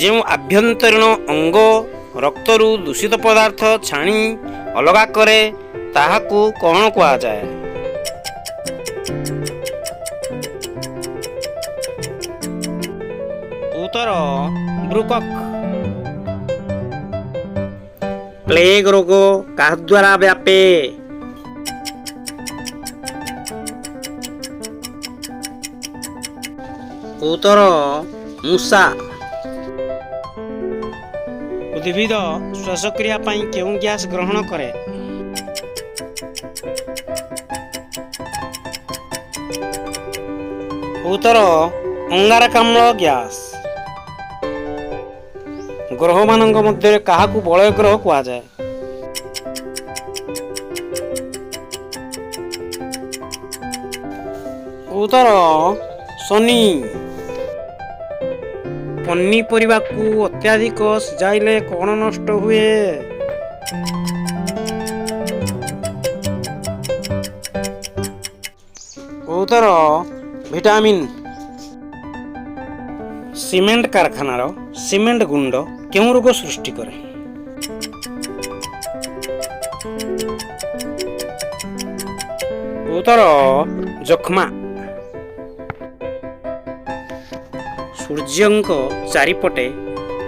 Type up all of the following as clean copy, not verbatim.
ଯେଉଁ ଆଭ୍ୟନ୍ତରୀଣ ଅଙ୍ଗ ରକ୍ତରୁ ଦୂଷିତ ପଦାର୍ଥ ଛାଣି ଅଲଗା କରେ, ତାହାକୁ କ'ଣ କୁହାଯାଏ? ଉତ୍ତର ବୃକକ୍। ପ୍ଲେଗ ରୋଗ କାହାଦ୍ୱାରା ବ୍ୟାପେ? ଉତ୍ତର ମୂଷା। ଉଦ୍ଭିଦ ଶ୍ୱାସକ୍ରିୟା ପାଇଁ କେଉଁ ଗ୍ୟାସ୍ ଗ୍ରହଣ କରେ? ଉତ୍ତର ଅଙ୍ଗାରକାମ୍ଳ ଗ୍ୟାସ୍। ଗ୍ରହମାନଙ୍କ ମଧ୍ୟରେ କାହାକୁ ବଳୟ ଗ୍ରହ କୁହାଯାଏ? ଉତ୍ତର ଶନି। ପନିପରିବାକୁ ଅତ୍ୟଧିକ ସିଝାଇଲେ କ'ଣ ନଷ୍ଟ ହୁଏ? ଉତ୍ତର ଭିଟାମିନ୍। ସିମେଣ୍ଟ କାରଖାନାର ସିମେଣ୍ଟ ଗୁଣ୍ଡ କେଉଁ ରୋଗ ସୃଷ୍ଟି କରେ? ଉତ୍ତର ଯକ୍ଷ୍ମା। ସୂର୍ଯ୍ୟଙ୍କ ଚାରିପଟେ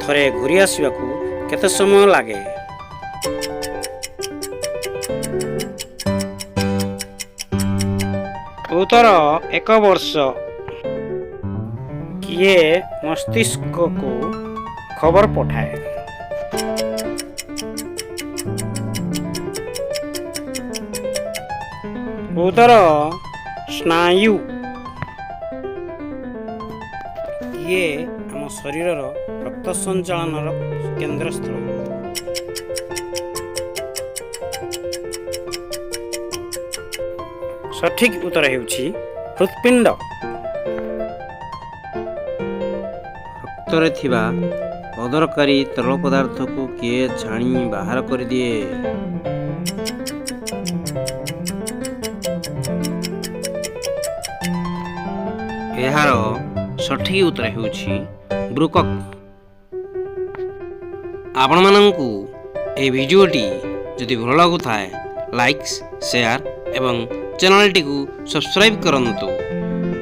ଥରେ ଘୂରି ଆସିବାକୁ କେତେ ସମୟ ଲାଗେ? ଉତ୍ତର ଏକ ବର୍ଷ। କିଏ ମସ୍ତିଷ୍କକୁ ଖବର ପଠାଏ? ଉତ୍ତର ସ୍ନାୟୁ। କିଏ ଆମ ଶରୀରର ରକ୍ତ ସଞ୍ଚାଳନର କେନ୍ଦ୍ରସ୍ଥଳ? ସଠିକ୍ ଉତ୍ତର ହେଉଛି ହୃତ୍ପିଣ୍ଡ। ରକ୍ତରେ ଥିବା ଅଦରକାରୀ ତରଳ ପଦାର୍ଥକୁ କିଏ ଛାଣି ବାହାର କରିଦିଏ? ଏହାର ସଠିକ୍ ଉତ୍ତର ହେଉଛି ବୃକକ୍। ଆପଣମାନଙ୍କୁ ଏହି ଭିଡ଼ିଓଟି ଯଦି ଭଲ ଲାଗୁଥାଏ, ଲାଇକ୍, ସେୟାର ଏବଂ ଚ୍ୟାନେଲଟିକୁ ସବସ୍କ୍ରାଇବ୍ କରନ୍ତୁ।